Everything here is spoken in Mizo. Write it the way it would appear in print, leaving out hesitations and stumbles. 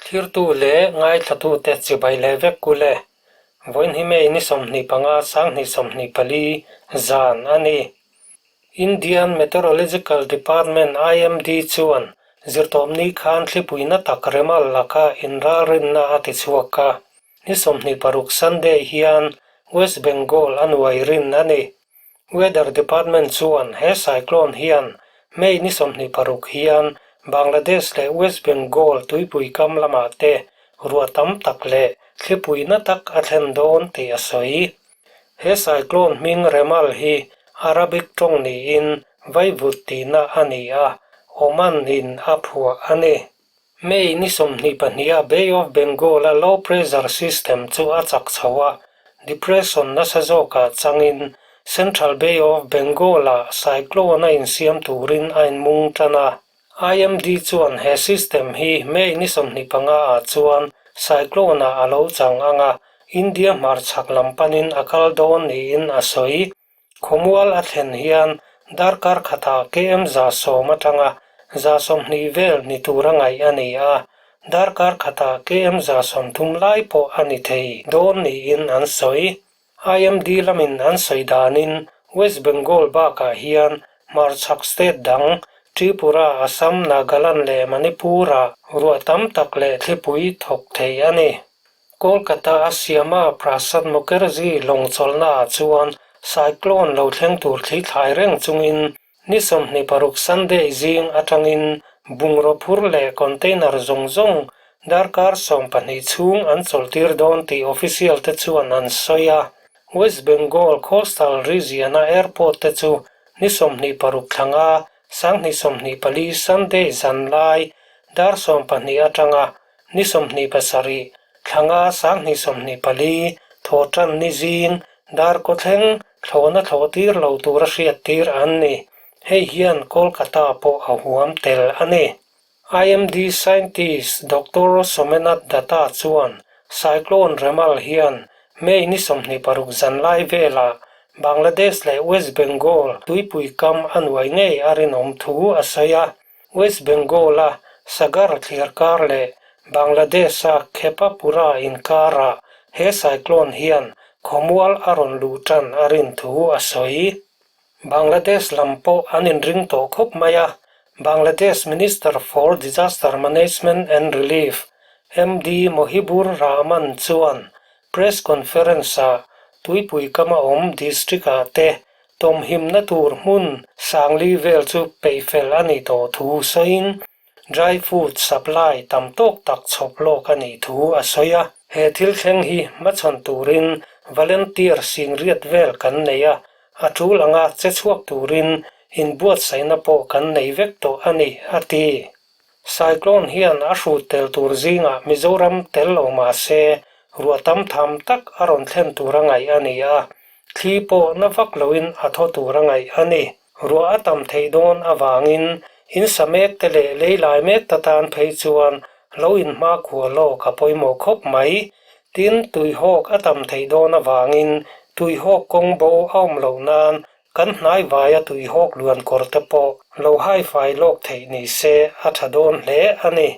Thlirtu leh ngaithlatute chibai leh vek kul e. Vawiin hi May ni 25 2024 zan a ni. Indian Meteorological Department, IMD, chuan zirtawpni khan thlipuina tak Remal laka inralrinna a ti chhuak a. Ni 26 Sunday hian West Bengal a nuai rin a ni. Weather Department chuan he cyclone hian May ni 26 hian Bangladesh leh West Bengal tuipui kam lamah te ruah tam tak leh thlipui na tak a thlen dawn tih a sawi. He cyclone hming Remal hi Arabic tawng niin vaivut tihna a ni a, Oman in a phuah a ni. May ni 22 a Bay of Bengal-a low pressure system chu a chak chho a, depression nasa zawkah changin Central Bay of Bengal-ah cyclone a insiam turin a inmung tan a. IMD chuan he system hi May ni 25 ah chuan cyclone-ah a lo chang ang a, India hmarchhak lam panin a kal dawn niin a sawi. Khawmual a thlen hian darkar khatah KM 110 atanga 120 vel ni tura ngaih a ni a, darkar khatah KM 130 lai pawh a ni thei dawn niin an sawi. IMD lamin an sawi danin West Bengal bakah hian hmarchhak state dang Tripura, Assam, Nagaland leh Manipur-ah ruah tam tak leh thlipui thawk thei a ni. Kolkata a siama Prasad Mukherjee lawng chawlhnaah chuan cyclone lo thleng tur thli thlai reng chungin ni 26 Sunday zing atangin bungraw phur leh container zawng zawng darkar 12 chhung an chawlhtir dawn tih official te chuan an sawi a. West Bengal coastal region-a airport te chu ni 26 thlanga 2024 Sunday zanlai dar 12 atanga Ni 27, thlanga 2024, thawhtan ni zing, dar kawthleng, thlawhna thlawh tir lo tura hriat tir an ni. Hei hian Kolkata pawh a huam tel a ni. IMD scientist Doctor Somenath Datta chuan cyclone Remal hian May ni 26 zanlai velah Bangladesh leh West Bengal tuipui kam a nuai ngei a rinawm thu a sawi a. West Bengal-a Sagar thliarkar leh Bangladesh-a Khepapura inkarah he cyclone hian khawmual a rawn luh tan a rin thu a sawi. Bangladesh lam pawh an inring tawh khawp mai a, Bangladesh Minister for Disaster Management and Relief, MD Mohibur Rahman chuan press conference-ah tuipui kama awm district-ah te Tawmhimna tur hmun sangli vel chu peihfel a nih tawh thu sawiin dry food supply tam tawk tak chhawp lawk a nih thu a sawi a. He thil thleng hi hmachhawn turin volunteer singriat vel kan nei a, a tul anga che chhuak turin inbuatsaihna pawh kan nei vek tawh a ni, a ti. Cyclone hian a hrut tel tur zingah Mizoram tel lo mah se ruah tam tham tak a rawn thlen tur a ngaih a ni a, Thli pawh na vak loin a thaw tur a ngaih a ni. Ruah a tam theih dawn avangin in sa mek te leh lei lai mek ta tan phei chuan lo in hmakhua lawk a pawimawh khawp mai. Tin, tuihawk a tam theih dawn avangin tuihawk kawng bo a awm loh nan kan hnaivaia tuihawk luan kawr te pawh lo haifai lawk theih ni se a tha dawn hle a ni.